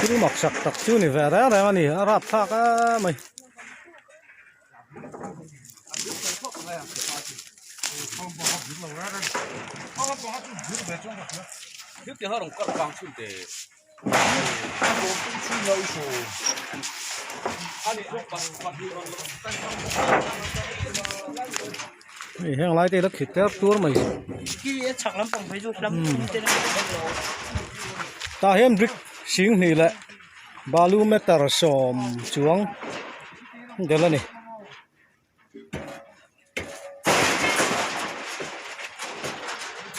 Thil mak sak tak chu ni ve reng reng a ni a rapthlak em mai. Hei heng lai te hi la khit ter tur mai tah hian brick sing hnih leh balu meter sawm chuang del a ni.